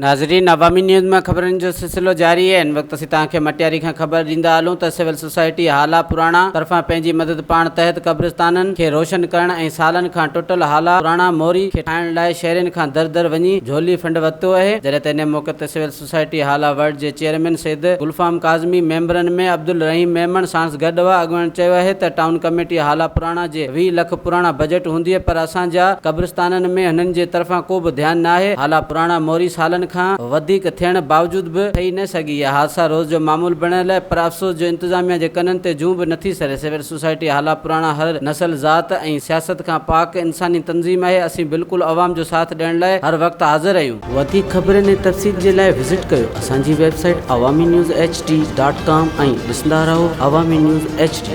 ناظرين عوامي نيوز مان خبرن جو سلسلو جاري آهي هن وقت اسين توهان کي مٽياري کان خبر ڏيندا هلون ته سول سوسائٽي هالا پراڻا طرفان پنهنجي مدد پاڻ تحت قبرستانن کي روشن ڪرڻ ۽ سالن کان ٽٽل هالا پراڻا موري کي ٺاهڻ لاء شهرين کان در در وڃي جهولي فنڊ ورتو آهي جڏهن ته ان موقعي تي سول سوسائٽي هالا ورلڊ جي چيئرمين سيد گلفام ڪاظمي ميمبرن ۾ عبدالرحيم ميمڻ ساڻس گڏ هئا اڳواڻن چيو آهي ته ٽائون ڪميٽي هالا پراڻا جي 20 لک پراڻا بجيٽ هوندي پر اسان جا قبرستانن ۾ هنن جي طرفان ڪو به ڌيان ناهي. هالا پراڻا موري سالن کان وڌيڪ ٿيڻ باوجود به ٺهي نه سگهي. اها حادثا روز جو معمول بڻيل آهي پر افسوس جو انتظاميا جي ڪنن تي جون به نٿي سري. سول سوسائٽي هالا پراڻا هر نسل، ذات ۽ سياست کان پاڪ انساني تنظيم آهي. اسين بلڪل عوام جو ساٿ ڏيڻ لاء هر وقت حاضر آهيون. وڌيڪ خبرن ۽ تفصيل جي لاء وزٽ ڪيو اسان جي website Awami news H D dot com ۽ ڏسندا رهو عوامي نيوز ايڇ ڊي.